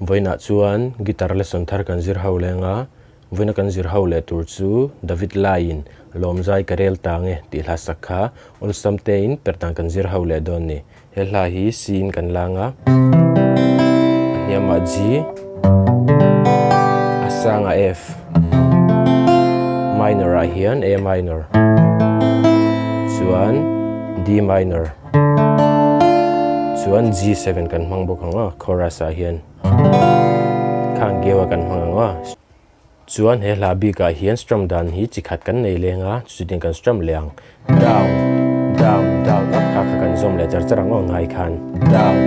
Vawiinah chuan guitar lesson thar kan zir ho leng a, vawiina kan zir ho leh tur chu David Laiin Lawmzai ka rel ta nge tih hla sak kha awlsam tein perh dan kan zir ho leh dawn ni. He hla hi C in kan lang a, a hniamah G, a sangah F, minor ah hian A minor, chuan D minor, chuan G7 kan hmang bawk ang aw chorus ah hian khang gewa kan hmang ang aw. Chuan he hla bikah hian strum dan hi chi khat kan nei leng a, chutin kan strum leh ang. Down, down, down, up kha kha kan zawm leh char char ang aw ngai khan. Down,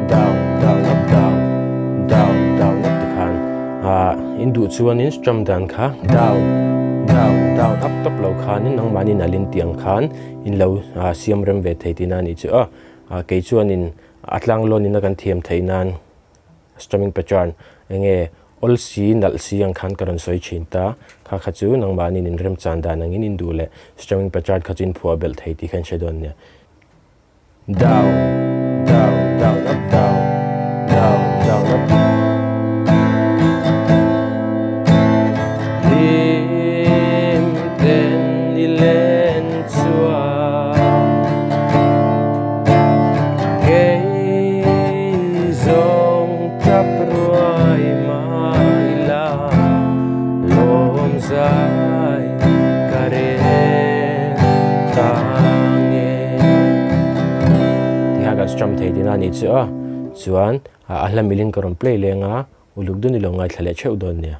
down, down, up, down, down, down, up ti khan. Ah, in duh chuanin strum dan kha down, down, down, up tawp lo khanin nangmahni nalhin tih ang khan in lo siam rem ve thei tihna a nih chu aw. Ah, kei chuanin a tlanglawn ina kan thiam theih nan Strumming pattern enge awl si nalh si ang khan ka rawn sawi thin ta. Kha kha chu nangmahni in remchan dan angin in duh leh strumming pattern kha chu in phuah belh thei tih kha in hre dawn nia. Down, down, down, up, down, down, down, up. Hlim ten i len chuan kei Zawng tap ruai mai la lawm zai ka rel ta nge. Tihian kan strum thei tihna a nih chu a, chuan a hla milin ka rawn play leng a, uluk dun i lo ngaithla leh theuh dawn nia.